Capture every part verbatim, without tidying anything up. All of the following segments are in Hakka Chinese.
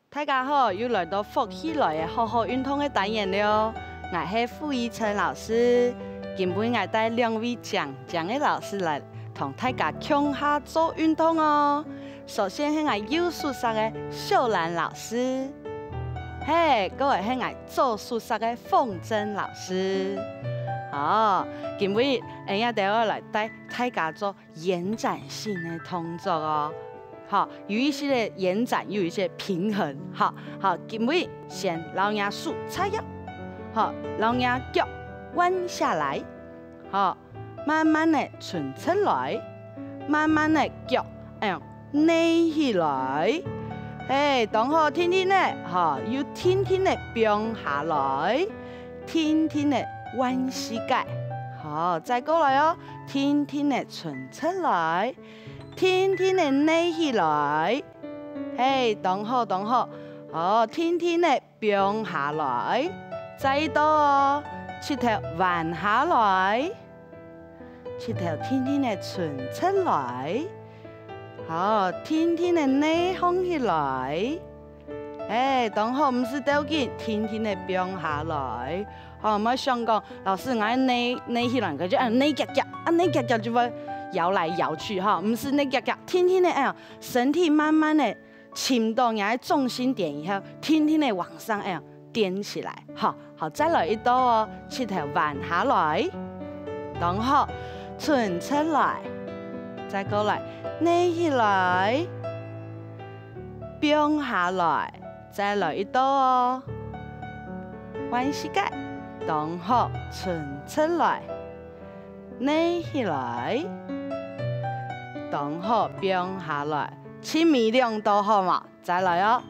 大家好，又來到福氣來了，好好運動个單元了。𠊎係傅怡晨老師，今晡𠊎帶兩位靚靚个老師來同大家共下做運動哦。首先係𠊎右手析个秀蘭老師，嘿，過來係𠊎左手析个鳳珍老師。哦，今晡𠊎兜愛來帶大家做延展性个動作哦。好，有一些个延展，又有一些平衡。好，好，今晡先摎若手叉腰，好，摎若腳彎下來，好，慢慢个伸直來，慢慢个腳，哎呀，躡起來。嘿，當好，定定个，好，又定定个放下來，定定个彎膝蓋。好，再過來哦，定定个伸直來，定定个躡起來。嘿，當好，當好。好，定定个放下來。再一到哦，膝頭彎下來，膝頭定定个伸直來。好，定定个躡䟘起來。哎，當好，毋使鬥緊，定定个放下來。好，莫想講，老師，𠊎躡，躡起來，佢就，啊，躡遽遽，啊，躡遽遽就會搖來搖去，哈，毋使躡遽遽，定定个，哎呀，身體慢慢个尋到若个中心點以後，定定个往上，哎呀，踮起來，哈。好，再來一到哦，膝頭彎下來，當好，伸直來，再過來，躡起來，放下來，再來一到哦，彎膝蓋，當好，伸直來，躡起來，當好，放下來，盡尾兩到好無？再來哦，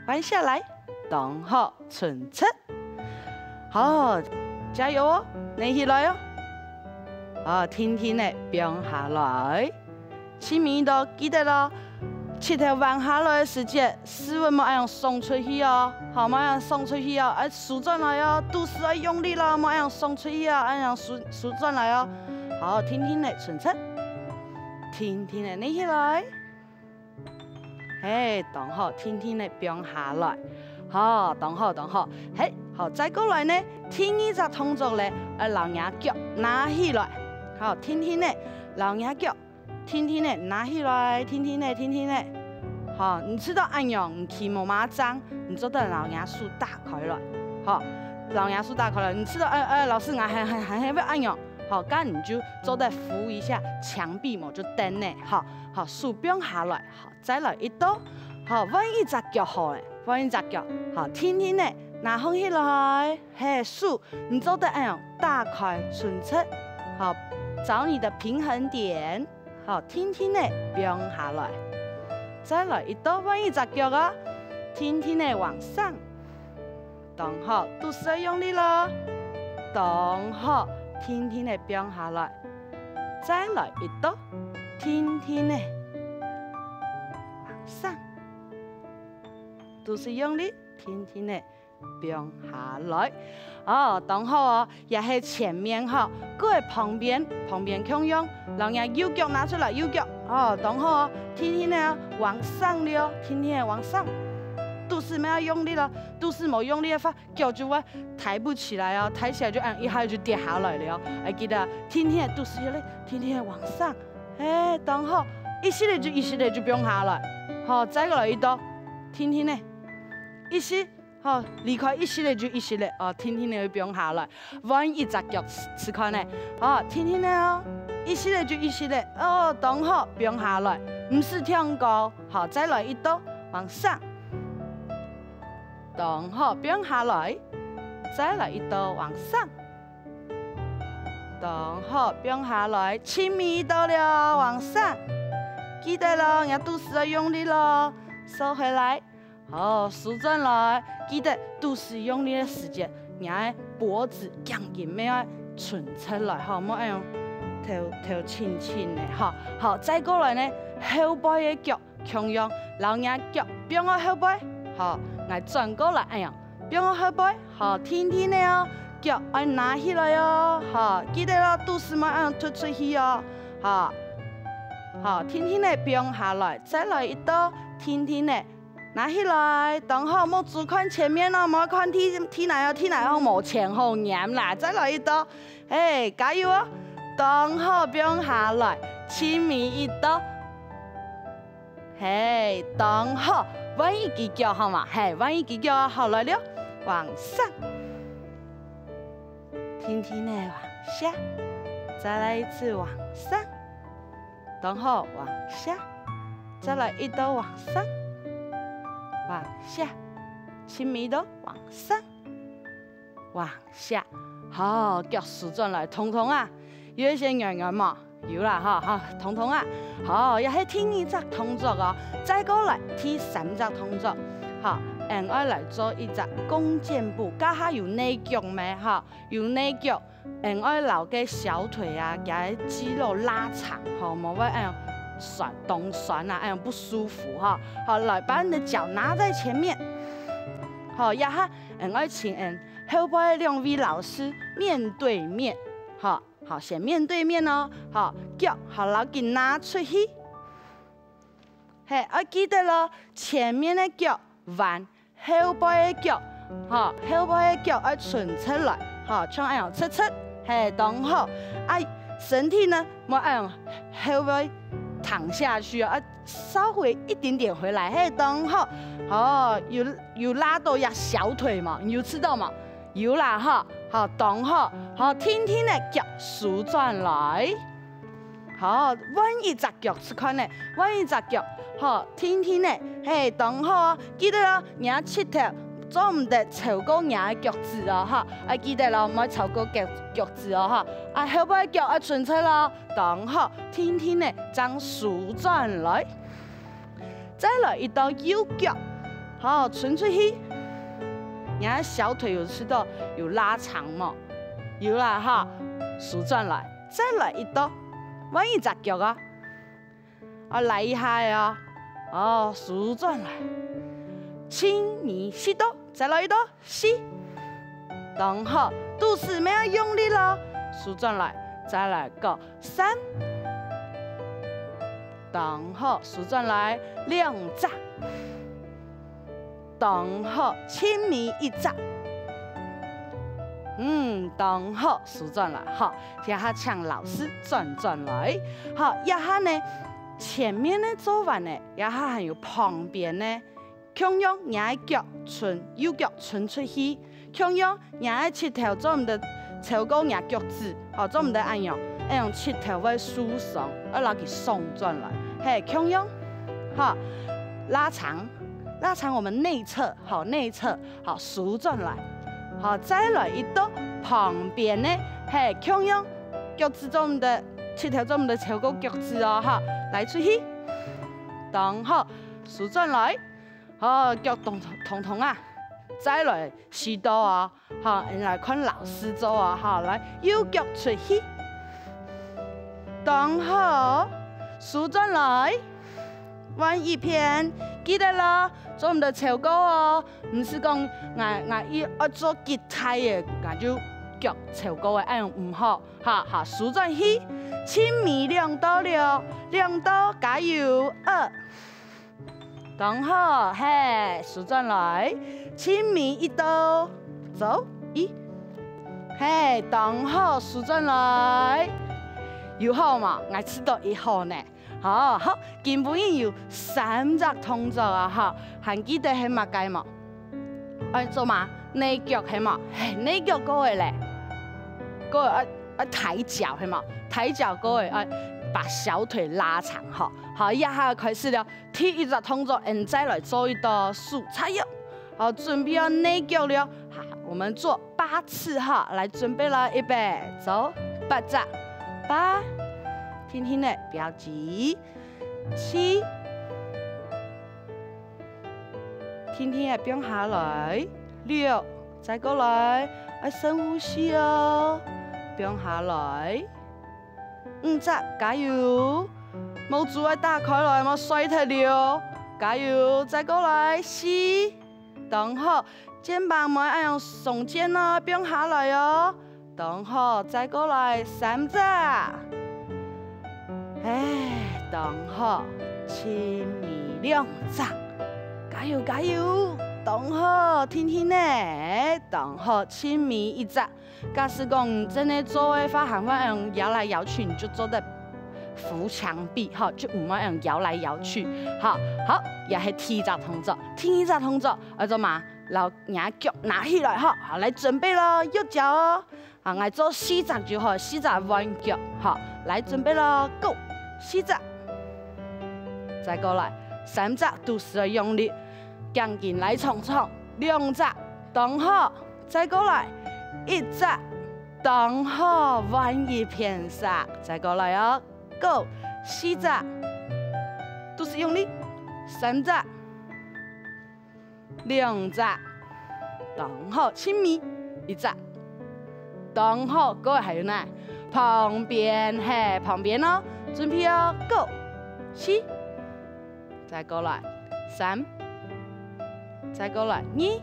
彎下來，當好，伸直。好，加油哦，躡起來哦。好，定定个放下來。盡尾到，記得哦，膝頭彎下來个時節，屎朏莫恁樣送出去哦，好，莫恁樣送出去哦，愛收轉來哦，肚屎愛用力咯，莫恁樣送出去哦，恁樣收，收轉來哦。好，定定个伸直，定定个躡起來。 嘿，當好，定定个放下來。好，當好，當好。嘿，好，再過來呢，第二隻動作咧，愛摎若腳拿起來。好，定定个，摎若腳，定定个拿起來，定定个，定定个。好，你試著恁樣，你企無麼正，你做得摎若手打開來。好，摎若手打開來，你試著，哎，哎，老師，𠊎還，還，還係會恁樣。好，該你就做得扶一下牆壁無，就等呢。好，好，手放下來。好， 再來一到。好，換一隻腳好咧，換一隻腳。好，定定个，拿䟘起來，嘿，手，你做得恁樣打開伸直。好，找你的平衡點。好，定定个放下來。再來一到，換一隻腳啊，定定个往上。當好，肚屎愛用力咯。當好，定定个放下來。再來一到，定定个 往上。肚屎用力，定定个放下來。哦，當好哦，這係前面吼，過來旁邊，旁邊共樣，摎若右腳拿出來，右腳，哦，當好哦，定定个往上了，定定个往上。肚屎愛用力咯，肚屎無用力个話， 腳就會抬不起來哦，抬起來就，嗯，一下就跌下來了哦。還記得，定定个肚屎用力，定定个往上。嘿，當好，一息仔就一息仔就放下來。好，再過來一到，定定个，一息，好，離開一息仔就一息仔，哦，定定个放下來。換一隻腳試試看呢，好，定定个哦，一息仔就一息仔，哦，當好，放下來，毋使忒高。好，再來一到，往上。 當好，放下來，再來一到往上。當好，放下來，盡尾一到了，往上。記得咯，若肚屎愛用力咯，收回來。好，收轉來。記得肚屎用力个時節，若个脖子頸根愛伸直來，吼，莫恁樣頭，頭輕輕个，吼。好，再過來呢，後背个腳 共樣，摎若腳放到後背，好，𠊎轉過來，恁樣，放到後背，好，定定个哦，腳愛拿起來哦，好，記得哦，肚屎毋好恁樣凸出去哦，好，好，定定仔放下來，再來一到，定定仔拿起來，當好，目珠看前面哦，毋好看地，地泥哦，地泥哦，無前後仰啦，再來一到，嘿，加油哦，當好，放下來，盡尾一到。 嘿，當好，換一隻腳好嗎？嘿，換一隻腳，好，來了，往上，定定仔往下，再來一次往上，當好，往下，再來一到往上，往下，盡尾到往上。 往下，好，腳收轉來，動動啊，有一些軟軟無？有啦，哈，哈，動動啊，好，這係第二隻動作哦，再過來第三隻動作，好，𠊎愛來做一隻弓箭步，這下有內腳無？哈，有內腳，𠊎愛摎該小腿啊，厥个肌肉拉長，好，無會恁樣痠，當痠啊，恁樣不舒服哈，好，來，把你的腳拿在前面，好，這下 𠊎愛請𠊎後背兩位老師面對面，好，好，先面對面哦，好，腳好摎佢拿出去。嘿，愛記得哦，前面个腳彎，後背个腳，好，後背个腳愛伸出來，好，像恁樣直直，嘿，當好。啊，身體呢，莫恁樣後背躺下去哦，啊，稍微一點點回來，嘿，當好。好，有 有拉到這小腿無？你有試著無？有啦哈，好，當好，好，定定仔腳收轉來。好，換一隻腳試看呢，換一隻腳，好，定定仔，嘿，當好哦，記得哦，若膝頭做毋得超過若个腳趾哦，哈，愛記得哦，毋好超過腳，腳趾哦，哈，啊，後背腳愛伸直哦，當好，定定仔正收轉來。 再來一到右腳，好，伸出去。若个小腿有試著有拉長無？有啦哈，收轉來，再來一到，換一隻腳啊，啊，來一下仔哦，哦，收轉來，盡尾四到，再來一到， 四。當好，肚屎乜愛用力哦，收轉來，再來過三。當好，收轉來，兩隻。當好，盡尾一隻。嗯，當好，收轉來，好，這下請老師轉轉來。好，這下呢，前面呢做完了，這下還有旁邊呢， 共樣若个腳伸，右腳伸出去，共樣若个膝頭做毋得超過若腳趾，吼，做毋得恁樣，恁樣膝頭會受傷，愛摎佢㧐轉來，嘿，共樣，吼，拉長，拉長我們內側，吼，內側，吼，收轉來，吼，再來一到旁邊呢，嘿，共樣，腳趾做毋得，膝頭做毋得超過腳趾哦，吼，來出去，當好，收轉來。 好，腳動動動啊，再來四到啊，好，𠊎來看老師做啊，好，來，右腳出去，當好，收轉來，換一片，記得啦，做毋得超過哦，毋係講𠊎𠊎一愛做幾大个，𠊎就腳超過个，恁樣毋好，哈哈，收轉去，盡尾兩到了，兩到，加油，二。 當好，嘿，收轉來，盡尾一到，走，一，嘿，當好，收轉來，有好無？𠊎試著有好呢，好，好，今晡日有三隻動作啊，吼，還記得係麼个無？愛做麼？內腳係無？嘿，內腳過來咧，過來愛愛抬腳係無？抬腳過來愛把小腿拉長，吼，好，這下開始了。 第一隻動作，𠊎等再來做一到手叉腰。好，準備好內腳了，好，我們做八次哈，來準備了，預備，走，八隻，八，定定仔，標記，七，定定仔放下來，六，再過來，愛深呼吸哦，放下來。 五隻，加油！目珠愛打開來，莫睡忒了。加油，再過來，四，當好。肩膀莫恁樣聳肩哦，放下來哦。當好，再過來三隻。哎，當好，盡尾兩隻。加油，加油！當好，定定仔，當好，盡尾一隻。 假使講你真个做个話，還會恁樣搖來搖去，你就做得扶牆壁，吼，就毋會恁樣搖來搖去，吼。好，這係第一隻動作。第二隻動作，愛做麼？摎若腳拿起來，吼，好，來準備咯，右腳哦。好，𠊎做四隻就好，四隻換腳，吼，來準備咯，go，四隻。再過來，三隻，肚屎愛用力，頸根來長長，兩隻，當好。 再過來，一隻，當好，換一片色。再過來哦，go，四隻，肚屎用力，三隻，兩隻，當好，盡尾，一隻，當好，各位還有哪？旁邊，嘿，旁邊哦，準備哦，go，四， 再過來，三，再過來，二，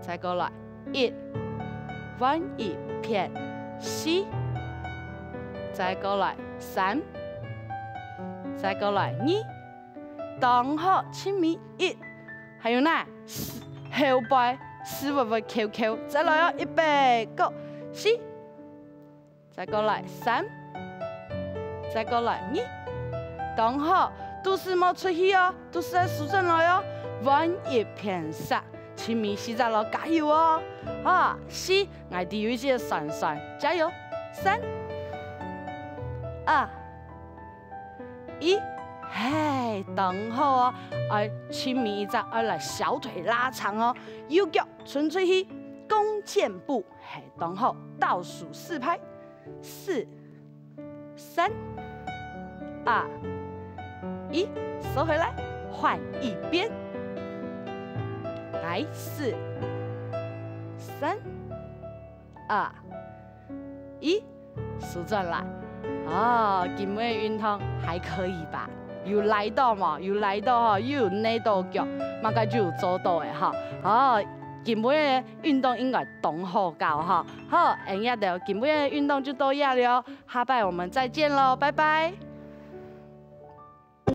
再過來，一，換一片，四，再過來，三，再過來，二，當好，盡尾，一，還有哪？後背屎會會翹翹，再來哦，預備，go，四， 再過來，三，再過來，二，當好，肚屎莫出去哦，肚屎愛收轉來哦，換一片色，盡尾四隻咯，加油哦！好，四，𠊎知有一息酸酸，加油！三，二，一，嘿，當好哦！愛盡尾一隻，愛來小腿拉長哦，右腳伸出去，弓箭步。 嘿，當好，倒數四拍，四、三、二、一，收回來，換一邊。來，四、三、二、一，收轉來。哦，今晡日運動還可以吧？有拉著無？有拉著吼，又有捏著腳，麼个就有做著个吼。哦，今晡日運動應該當好搞吼。好，恁樣就今晡日運動就到這了，下擺我們再見囉，拜拜。